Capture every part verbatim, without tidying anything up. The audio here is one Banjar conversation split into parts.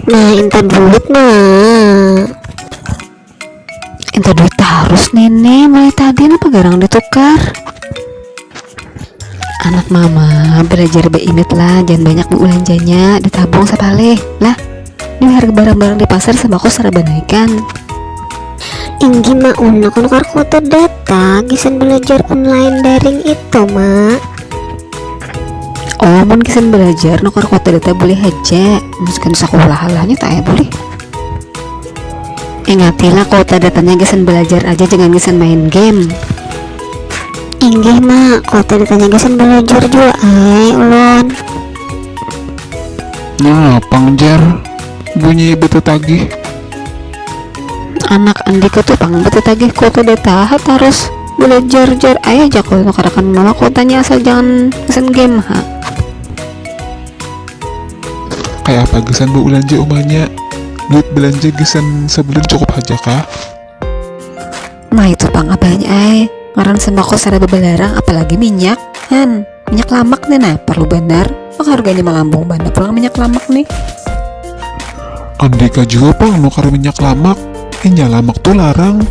Nah, inta duit, Mak. Inta duit tarus, Nini. Mulai tadi napa garang ditukar? Anak mama, belajar baimit lah, jangan banyak beulanjanya, ditabung sapalih lah. Ini harga barang-barang di pasar sembako saraba naikan. Inggih, Mak, ulun nukar kuota data gasan belajar online daring itu, Mak. Oh, mun gasan belajar nukar kuota data boleh haja, mun gasan sakulah alahnya tak ya boleh. Ingatilah, kuota datanya gasan belajar aja, jangan gasan main game. Inggih, Mak, kuota datanya gasan belajar jua ai ulun. Nah, pang jar bunyi betetagih. Anak Andika tu pang betetagih kuota data ha tarus, belajar jar ai aja kalau nukarakan mama kuotanya, asal jangan gasan game ha. Kayak apa gasan beulanja umanya? Duit belanja gasan sabulan cukup haja kah? Nah, itu pang abahnya ai. Ngaran sembako saraba balarang, apalagi minyak. Han, minyak lamak nih nah, perlu banar. Maka harganya malambung banar pulang minyak lamak nih. Andika jua pang nukar minyak lamak. Inya lamak tu larang.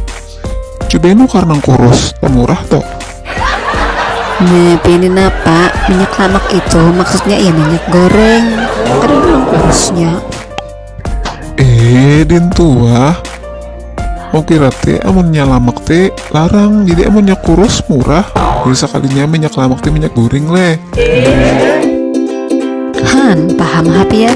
Coba nukar nang kurus, murah toh. Nah, ini napa? Minyak lamak itu maksudnya ya minyak goreng. Ada nang kurusnya. Eh, din tuah. Mau kira teh amunnya lamak teh larang, jadi amunnya kurus murah. Jadi sekalinya minyak lamak teh minyak goreng leh. Han, paham ha pian?